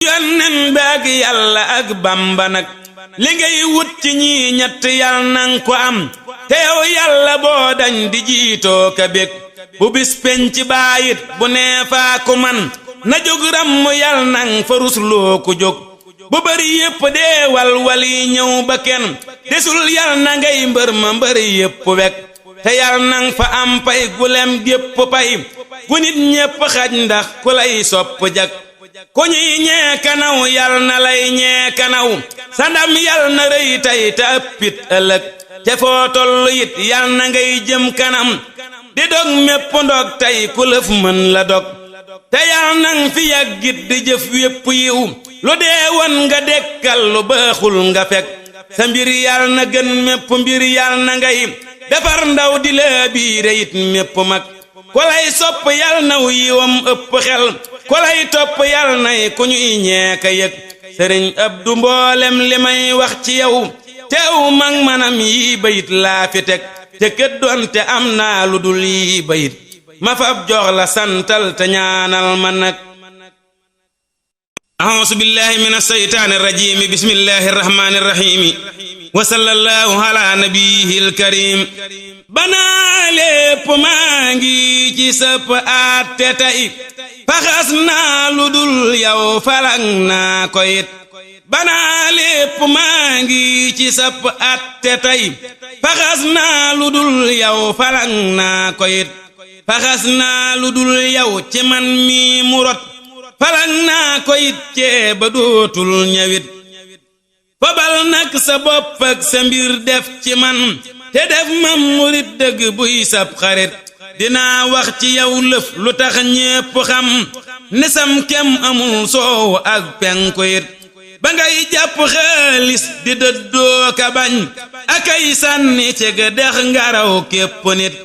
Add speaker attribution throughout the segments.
Speaker 1: yonnen baag yàlla ak Bamba nag li ngay wut ci ñii ñett yal nang ko am te yow yàlla boo dañ di jiitoo ka bég bu bis penc baayit bu neefaa ku man na jóg ram yal nang fa rusloo ku jóg bu bari yépp dee walwal yi ñëw ba kenn desul yal na ngay mbër ma mbëri yépp wek te yal nang fa am pay gulem gépp pay gu nit ñépp xaj ndax ku lay sopp jag ku ñuy ñee kanaw yal na lay ñee kanaw sa ndam yal na rëy tey te ëppit ëllëg te foo tollu it yal na ngay jëm kanam di dog mépp ndog tey ku lëf mën la dog te yal nang fi yàggit di jëf wépp yiw lu dee woon nga dekkal lu baaxul nga fekk sa mbir yal na gën mépp mbir yal na ngay defar ndaw di la biire it mépp mag ku lay sopp yal naw yiwam ëpp xel ku lay topp yal nay ku ñuy ñeeka yëg sëriñ Abdu mboolem li may wax ci yow teew mag manam yi bayit laa fi teg te kët doonte am naa lu dul yi bayit ma fab jox la santal te ñaanal ma nag a'uuzu billahi minash shaytaanir rajiim bismillahir rahmaanir rahiim wa sallallahu ala nabiyil karim banaa lépp maa ngi ci sëpp àtte tey faxas naa lu dul yow falang naa ko it banaa lépp maa ngi ci sëpp àtte tey faxas naa lu dul yow falang naa ko it faxas naa lu dul yow ci man mi mu rot falang naa ko it cee ba dootul ñëwit fabal nag sa bopp ak sa mbir def ci man te def ma murit dëgg buy sab xarit dinaa wax ci yow lëf lu tax ñépp xam ne sam kem amul soow ak penku it ba ngay jàpp xaalis di dëddoo ka bañ akay sànni ci ga dex ngaraw képp nit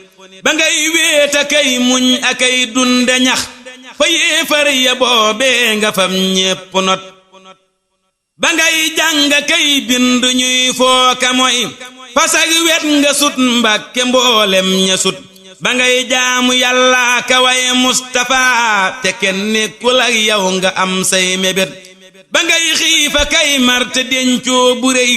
Speaker 1: ba ngay wéet akay muñ akay dunde ñax fa yéefar ya boobee nga fam ñépp not ba ngay jàng kay bind ñuy fooka moy fasag wet nga sut mbàkke mboolem ña sut ba ngay jaamu yàlla ka way Mustafa te kenn nekkul ak yow nga am say mébét ba ngay xiifa kay mar te dencoo bu réy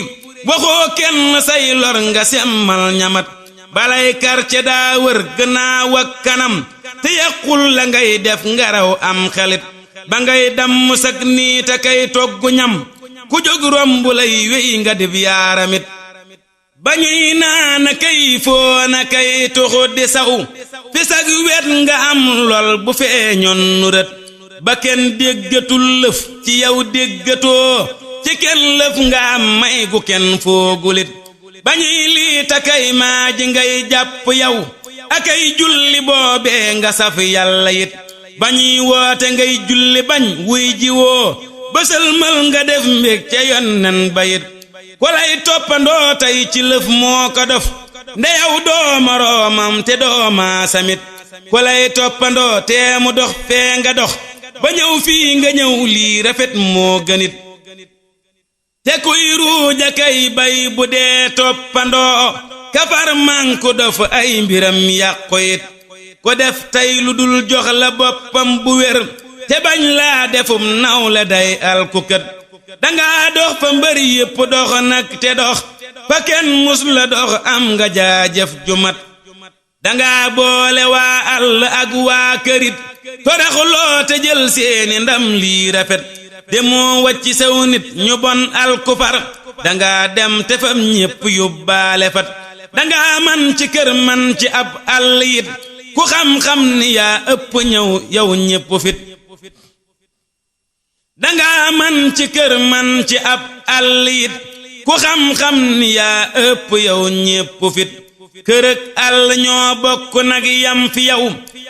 Speaker 1: waxoo kenn say lor nga semmal ñamat balay karce daa wër gannaaw ak kanam te yàqul la ngay def ngaraw am xelit ba ngay damm sak nii te kay toggu ñam ku jóg romb lay wey nga def yaaramit ba ñuy naana kay foona kay tuxu di saw fi sag wet nga am lol bu feeñoon nu rët ba kenn déggatul lëf ci yow déggatoo ci kenn lëf nga am may gu kenn foogulit ba ñuy liita kay maaji ngay jàpp yow akay julli boobee nga saf yàlla yit ba ñuy woote ngay julli bañ wuy jiwoo bësalmal nga def mbég ca yonnen bayit ku lay toppandoo tey ci lëf moo ko dof ndeyaw doo moroomam te doo maasamit ku lay toppandoo teemu dox fee nga dox ba ñëw fii nga ñëw lii rafet moo gënit te kuy ruuja kay bay bu dee toppandoo kafar manku dof ay mbiram yàqu it ku def tey lu dul jox la boppam bu wér te bañ laa defum naw la day alkukat danga dox fa mbër yépp dox nag te dox fa kenn mus la dox am nga jaajëf ju mat danga boole waa àll ak waa kërit toraxuloo te jël seeni ndam lii rafet demoo wàcci saw nit ñu bon alkufar danga dem te fam ñépp yóbbaale fat danga man ci kër man ci ab àll yit ku xam-xam ni yaa ëpp ñëw yow ñépp fit danga man ci kër man ci ab àll yit ku xam-xam ni yaa ëpp yow ñépp fit kër ak àll ñoo bokk nag yam fi yow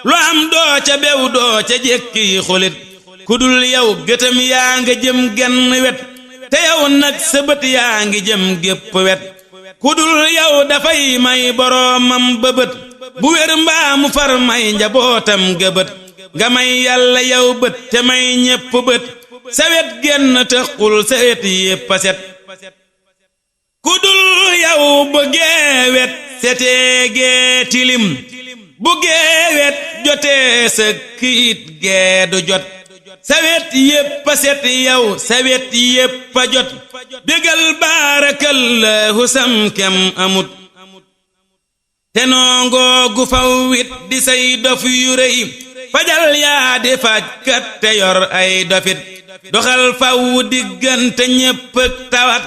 Speaker 1: lu am doo ca bew doo ca jékki xulit ku dul yow gëtam yaa nga jëm genn wet te yow nag sa bët yaa ngi jëm gépp wet ku dul yow dafay may boroomam bëbët bu wér mbaa mu far may njabootam gëbët nga may yàlla yow bët te may ñépp bët sawet genn tëxul sawet yépp a set ku dul yow bu geewet setee gee tilim bu geewet jotee sa kiit gee du jot sawet yépp a set yow sawet yépp a jot bégal baarakallahu sam kem amut te noongoogu fawwit di say dof yu rëy fajal yaa di fajkat te yor ay dofit doxal fawu diggante ñépp ak tawat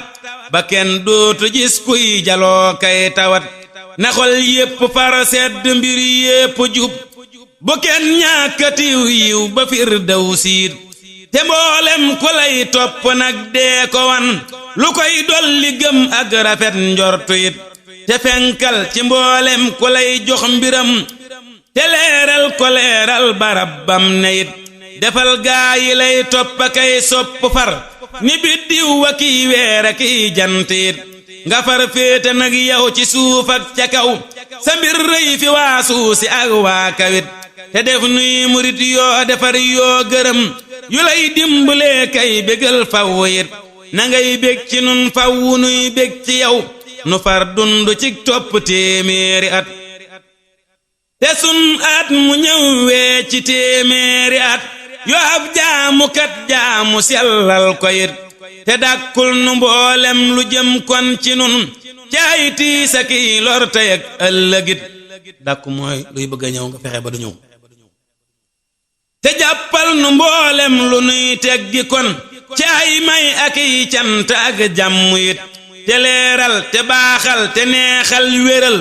Speaker 1: ba kenn dootu gis kuy jaloo kay tawat na xol yépp far sedd mbir yépp jub bu kenn ñàkkatiw yiw ba firdawsiit te mboolem ku lay topp nag dee ko wan lu koy dolli gëm ak rafet njortu it te fenkal ci mboolem ku lay jox mbiram te leeral ko leeral barab bam ne it defal gaa yi lay topp kay sopp far ni biddiw wa kiy weer a kiy jant it nga far féete nag yow ci suuf ak ca kaw sa mbir rëy fi waa suusi ak waa kawit te def nuy murit yoo defar yoo gërëm yu lay dimbalee kay bégal faw it na ngay bég ci nun faw nuy bég ci yow nu far dund ci topp téeméeri at te sun at mu ñëw wee ci téeméeri at yoo ab jaamukat jaamu sellal ko it te dàkkul nu mboolem lu jëm kon ci nun caay tiisa kiy lor tey ak ëllëgit dàkku mooy luy bëgg a ñëw nga fexe ba du ñëw te jàppal nu mboolem lu nuy teggi kon caay may ak i cant ak jàmm it te leeral te baaxal te neexal wéral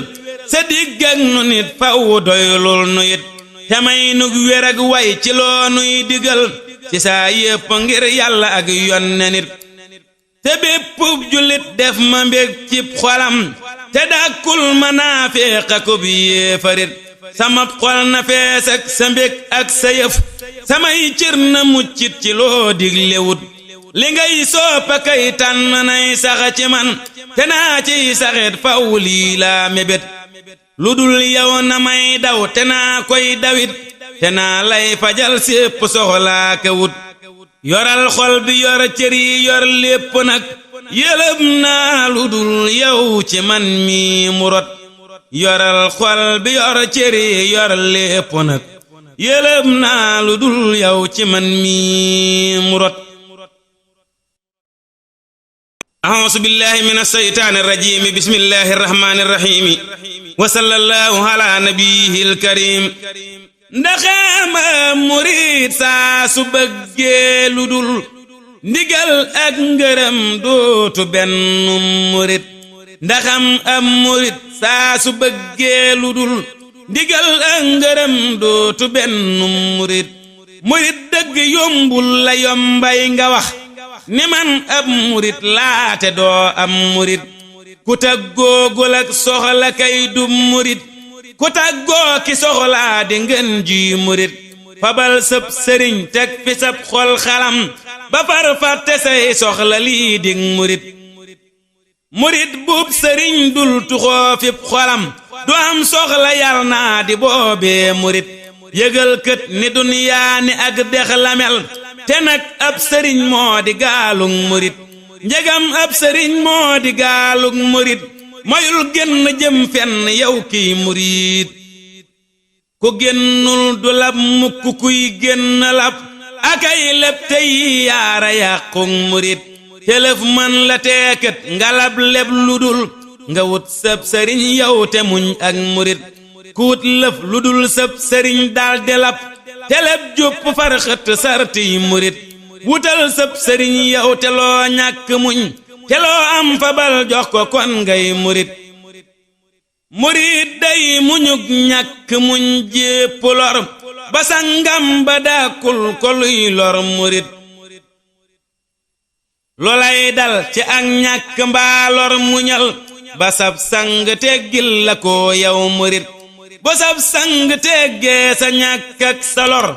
Speaker 1: sa digg ak nu nit faw doylul nu it te may nug wér ak way ci loo nuy digal ci saa yépp ngir yàlla ak yonne nit te bépp jullit def ma mbég cib xolam te dàkkul ma naafeeq akub yéefarit sama xol na fees ak sa mbég ak sa yëf samay cër na muccit ci loo diglewut li ngay soppa kay tànn nay saxa ci man te naa ciy saxet faw lii laa mébét lu dul yow na may daw te naa koy dawit te naa lay fajal sépp soxlaa ka wut yoral xol bi yor cër yi yor lépp nag yëlëb naa lu dul yow ci man mi mu rot yoral xol bi yor cër yi yor lépp nag yëlëb naa lu dul yow ci man mi mu rot a'uuzu billahi minash shaytaanir rajiim bismillahir rahmaanir rahiim wa sallallahu ala nabiyyil kariim ndaxama murid saa su bëggee lu dul ndigal ak ngërëm dootu benn murid ndaxam am murid saa su bëggee lu dul ndigal ak ngërëm dootu benn murid murid dëgg yombul la yombay nga wax ni man ab murid laate doo am murid ku taggoogul ak soxla kay du murid ku tàggoo ki soxlaa di ngeen ji murit fabal sëb sëriñ teg fi sab xol xalam ba far fàtte say soxla lii dig murit murit buub sëriñ dul tuxoo fib xolam du am soxla yal naa di boobee murit yëgal kët ni duniyaa ni ak dex la mel te nag ab sëriñ moo di gaalug murit njegam ab sëriñ moo di gaalug murit moyul génn jëm fenn yow kiy murit ku génnul du lab mukk kuy génn lab akay leb tey yaara yàqug murit telef man la teekat nga lab leb lu dul nga wut sab sëriñ yow te muñ ak murit ku wut lëf lu dul sab sëriñ dal de lab teleb jópp farxët sartiy murit wutal sab sëriñ yow te loo ñàkk muñ te loo am fabal jox ko kon ngay murit murit day muñug ñàkk muñ jépp lor ba sangam ba dàkkul ko luy lor murit loolay dal ci ak ñàkk mbaa lor muñal ba sab sang teggil la ko yow murit ba sab sang teggee sa ñàkk ak sa lor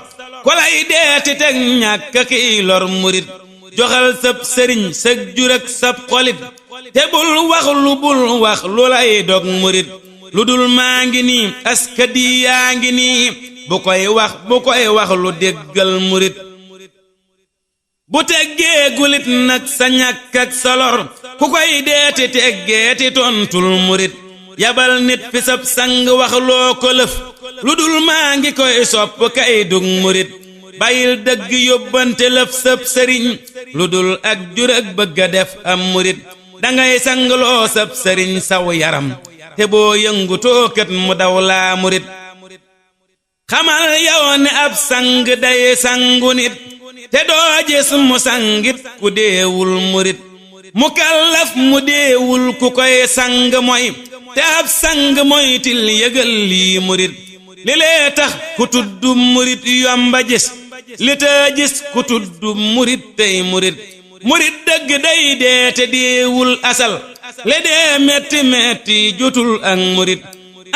Speaker 1: ko lay deeti teg ñàkk kiy lor murit joxal sab sëriñ sag jur ak sab xolit te bul wax lu lay dog murit lu dul maa ngi nii askadi yaa ngi nii bu koy wax lu déggal murit bu teggee gulit nag sa ñàkk ak sa lor ku koy deeti teggeeti tontul murit yabal nit fi sab sang wax loo ko lëf lu dul maa ngi koy sopp kay dug murit bàyyil dëgg yóbbante lëf sëb sëriñ lu dul ak jur ak bëgg a def am murit dangay sangloo sab sëriñ saw yaram te boo yëngutoo kët mu daw laa murit xamal yow ne ab sang day sangu nit te doo gis mu sangit ku deewul murit mu kallaf mu deewul ku koy sang mooy te ab sang moytil yëgal lii murit li lee tax ku tudd murit yomba gis li taa gis ku tudd murit tey murit murit dëgg day dee te deewul asal le dee metti metti jotul ak murit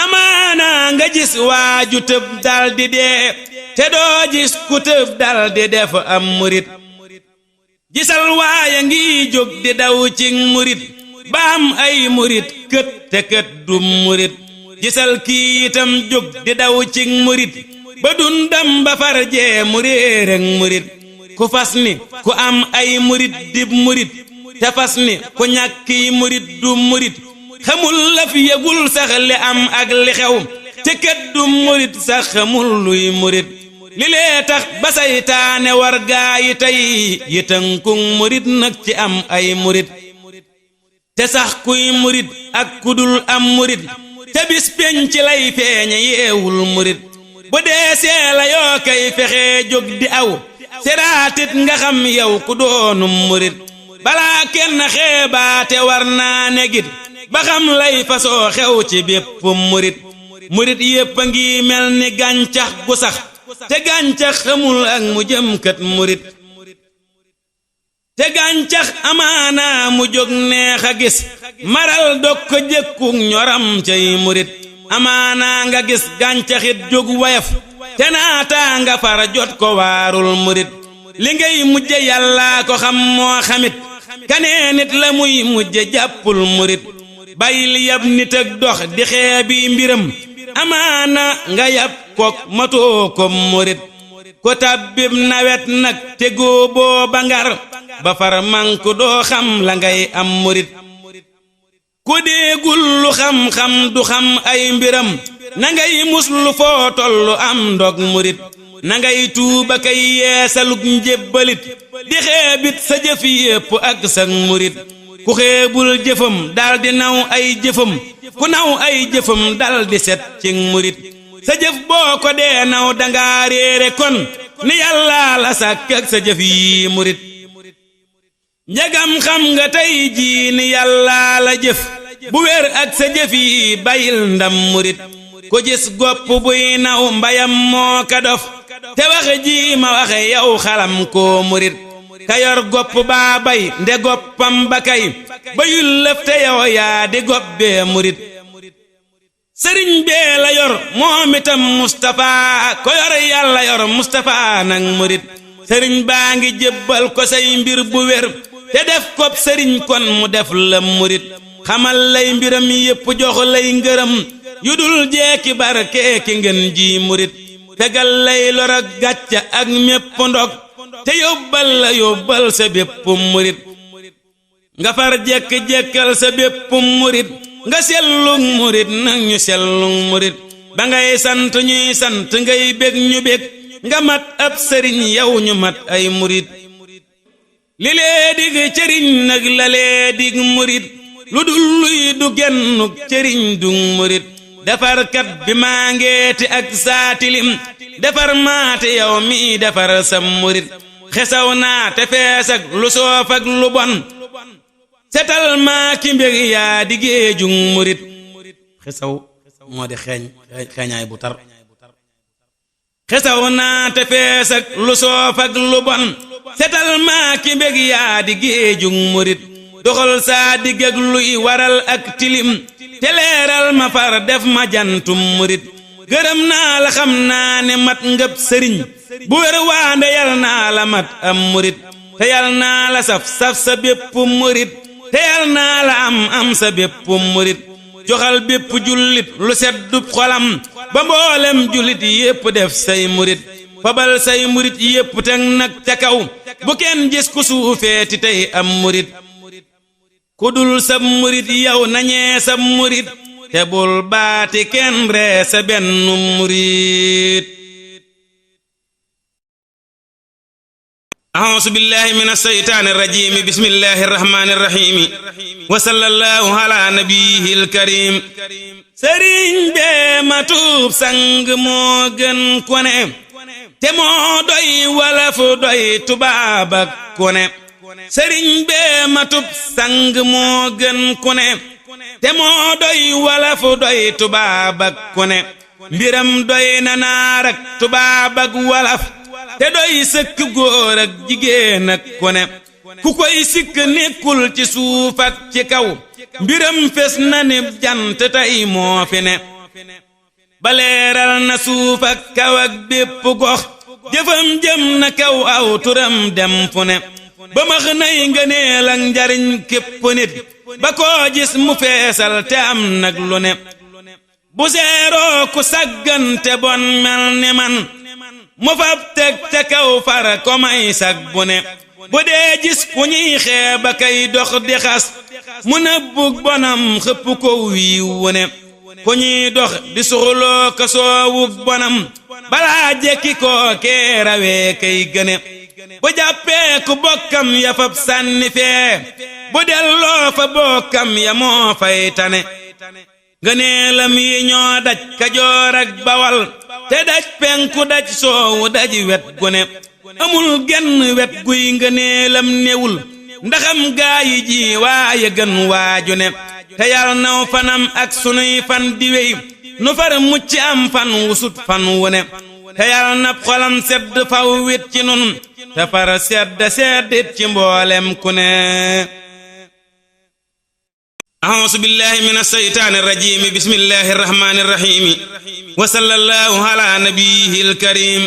Speaker 1: amaana nga gis waaju tëb daldi dee te doo gis ku tëb daldi def am murit gisal waaya ngi jóg di daw ci murit ba am ay murit kët te kët du murit gisal kii itam jóg di daw ci murit ba dundam ba farjee mu réer ak murit ku fas ni ku am ay murit dib murit te fas ni ku ñàkki murit du murit xamul la fi yëgul sax li am ak li xew te kët du murit sax xamul luy murit li lee tax ba saytaane war gaa yi tey yi tënkug murit nag ci am ay murit te sax kuy murit ak kudul am murit te bis penc lay feeñe yeewul murit bu dee seela yoo kay fexe jóg di aw seraatit nga xam yow ku doonum murit balaa kenn xeebaate war naa negit ba xam lay fasoo xew ci bépp murit murit yépp a ngi mel ni gàncax gu sax te gàncax xamul ak mu jëm kat murit te gàncax amaana mu jóg neex a gis maral dog ko jëkkug ñoram cay murit amaana nga gis gàncaxit jóg wayaf te naataa nga far jot ko waarul murit li ngay mujje yàllaa ko xam moo xamit kanee nit la muy mujje jàppul murit bàyyil yab nit ak dox di xeebi mbiram amaana nga yab kook matoo ko murit ko tabbib nawet nag te góoboo ba ngar ba far manku doo xam la ngay am murit ku déegul lu xam-xam du xam ay mbiram na ngay muslu foo tollu am ndog murit na ngay tuuba kay yeesalug njébbalit di xeebit sa jëf yépp ak sag murit ku xeebul jëfam daldi naw ay jëfam ku naw ay jëfam daldi set ci murit sa jëf boo ko dee naw danga réere kon ni yàlla la sàkk ak sa jëf yi murit njagam xam nga tey jii ni yàlla la jëf bu wér ak sa jëf yi bayil ndam murit ko gis gopp buy naw mbayam moo ka dof te wax ji ma waxe yow xalam koo murit ka yor gopp baa bay nde goppam ba kay bayul lëf te yow yaa di gopp bee murit sëriñ bee la yor moom itam Mustapha ko yor yàlla yor Mustapha nag murit sëriñ baa ngi jébbal ko say mbir bu wér te def kob sëriñ kon mu def la murit xamal lay mbiram yépp jox lay ngërëm yu dul jeeki barke ki ngeen ji murit fegal lay lor ak gàcca ak mépp ndog te yóbbal sa bépp murit nga far jekk-jekkal sa bépp murit nga sellug murit nag ñu sellug murit ba ngay sant ñuy sant ngay bég ñu bég nga mat ab sëriñ yow ñu mat ay murit li lee dig cëriñ nag la lee dig murit lu dul luy du gennuk cëriñ du murit defarkat bi maa ngeeti ak saatilim defar maate yow mi defar sa murit xesaw naa te fees ak lu soof ak lu bon setal maa ki mbég yaa di géejug murit xesaw moo di xeeñaay bu tar xesaw naa te fees ak lu soof ak lu bon setal maa ki mbég yaa di géejug murit doxal saa digg ak luy waral ak tilim te leeral ma far def ma jantum murit gërëm naa la xam naa ne mat ngëb sëriñ bu wér waande yal naa la mat am murit te yal naa la saf sa bépp murit te yal naa la am sa bépp murit joxal bépp jullit lu seddub xolam ba mboolem jullit yépp def say murit fabal say murit yépp teg nag ca kaw bu kenn gis ku suufeeti tey am murit ku dul sab murit yow nañee sab murit te bul baati kenn ree sa benn murit أعوذ بالله من الشيطان الرجيم بسم الله الرحمن الرحيم وصلى الله على نبيه الكريم sëriñ bee matub sang moo gën ku ne te moo doy wolof doy tubaab ak ku ne sëriñ bee matub sang moo gën ku ne te moo doy wolof doy tubaab ak ku ne mbiram doy na naar ak tubaab ak wolof te doy sëkk góor ak jigéen ak ku ne ku koy sikk nekkul ci suuf ak ci kaw mbiram fes na ni jant tey moo fi ne baleeral na suuf ak kaw ak bépp gox jëfam jëm na kaw aw turam dem fu ne ba max nay ngëneel ak njariñ képp nit ba koo gis mu feesal te am nag lu ne bu seeroo ku saggan te bon mel ni man mu fab teg ca kaw far ko may sag bu ne bu dee gis ku ñuy xeeba kay dox di xas mu nëbbug bonam xëpp ko wiiw wu ne ku ñuy dox di suxuloo ko soowug bonam balaa jekki koo kee rawee kay gëne bu jàppee ku bokkam ya fab sànni fee bu delloo fa bokkam ya moo fay tane ngëneelam yi ñoo daj Kajoor ak Bawal te daj penku daj soowu daj wet gu ne amul genn wet guy ngëneelam newul ndaxam gaayi ji waaye gën waaju ne te yal naw fanam ak sunuy fan di wey nu far mucc am fan wusut fan wu ne te yal na xolam sedd faw wit ci nun te far seddit ci mboolem ku ne أعوذ بالله من الشيطان الرجيم بسم الله الرحمن الرحيم وصلى الله على نبيه الكريم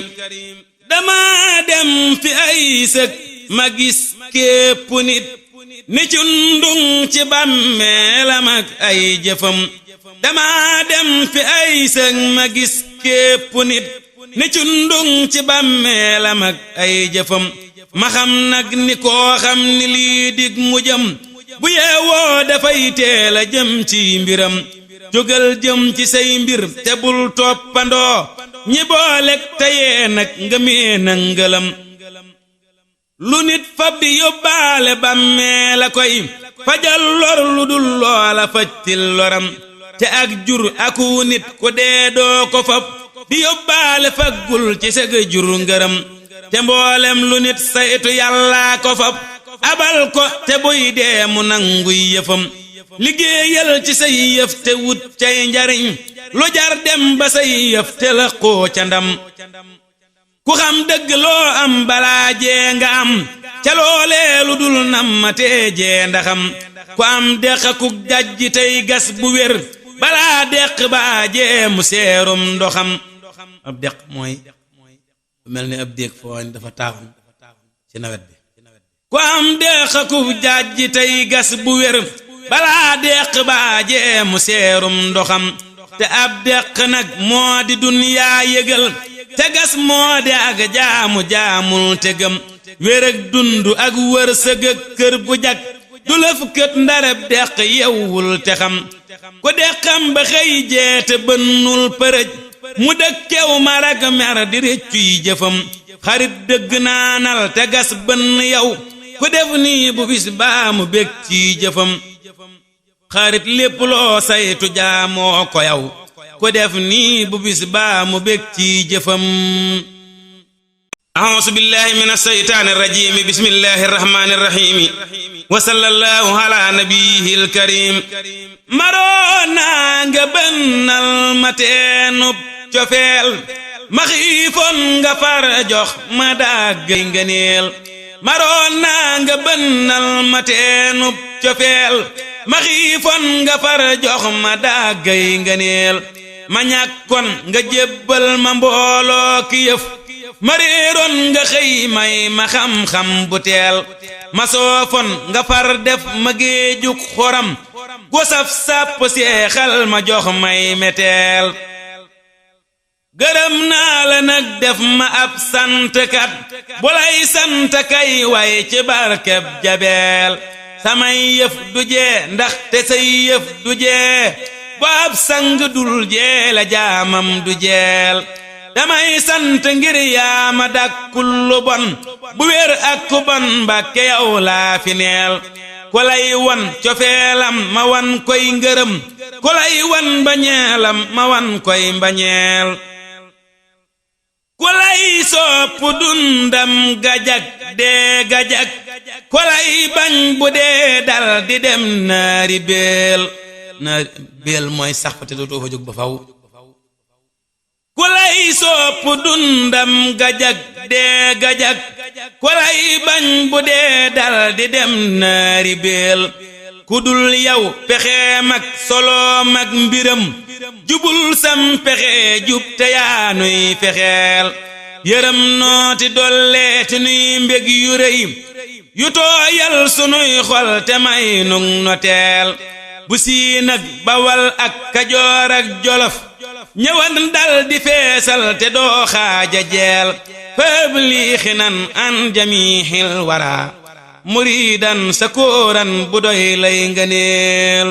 Speaker 1: dama dem fi ay sëg ma gis képp nit ni cundung ci bàmmeelam ak ay jëfam dama dem fi ay sëg ma gis képp nit ni cundung ci bàmmeelam ak ay jëfam ma xam nag ni koo xam ni lii dig mu jëm bu yeewoo dafay teel a jëm ci mbiram jógal jëm ci say mbir te bul toppandoo ñi boolek tayee nag ngëmee na ngëlam lu nit fab di yóbbaale bàmmee la koy fajal lor lu dul loola fajtil loram te ak jur aku nit ku dee doo ko fab di yóbbaale faggul ci sëg jur ngërëm te mboolem lu nit saytu yàllaa ko fab abal ko te buy dee mu nanguy yëfam liggéeyal ci say yëf te wut cay njariñ lu jar dem ba say yëf te la xoo ca ndam ku xam dëgg loo am balaa jee nga am ca loolee lu dul nam ma tee jee ndaxam ku am deq kuk jajji tey gas bu wér balaa deq baa jee mu seerum ndoxam ab deq mooy mel ni ab déeg foo dafa taaxun ci nawet bi ku am deq kuk jajji tey gas bu wér balaa deq baa jee mu seerum ndoxam te ab deq nag moo di dunyaa yëgal te gas moo di ak jaamu jaamul te gëm wér ak dundu ak wërsëg ak kër gu jag du lëf kët ndareb deq yewwul te xam ku deqam ba xëy jeete bënnul përëj mu dëkkew marag mer di réccuy jëfam xarit dëgg naanal te gas bënn yow ku def nii bu bis baa mu bég ci jëfam xarit lépp loo saytu jaamoo ko yow ku def nii bu bis baa mu bég ci jëfam أعوذ بالله من الشيطان الرجيم بسم الله الرحمن الرحيم وصلى الله على نبيه الكريم maroona nga bënnal ma teenub cofeel ma xiifoon nga far jox ma daggay ngëneel maroona nga bënnal ma teenub cofeel ma xiifoon nga far jox ma daggay ngëneel ma ñàkkoon nga jébbal ma mbooloo ki yëf ma réeroon nga xëy may ma xam-xam bu teel ma soofoon nga far def ma géejug xoram gu saf sàpp seexal ma jox may meteel gërëm naa la nag def ma ab santkat bu lay sant kay way ci barkeb jabeel samay yëf du jee ndax te say yëf du jee bu ab sang dul jee la jaamam du jeel damay sant ngir yaa ma dàkkul lu bon bu wér ak ku bon Mbàkke yow laa fi neel ku lay wan cofeelam ma wan koy ngërëm ku lay wan mbañeelam ma wan koy mbañeel ku lay sopp dundam gajak dee gajak ku lay bañ bu dee dal di dem naari béel mooy sax fa te dootoo fa jóg ba faw ku lay sopp dundam gajak dee gajak ku lay bañ bu dee dal di dem naari béel ku dul yow pexeem ak soloom ak mbiram jubul sam pexe jub te yaa nuy fexeel yërëm nooti dolleeti nuy mbég yu rëy yu tooyal sunuy xol te may nun noteel bu Siin ak Bawal ak Kajoor ak Jolof ñëwan dal di feesal te doo xaaja jeel fëb lii xinan an jamiihil wara muridan sakooran bu doy lay ngëneel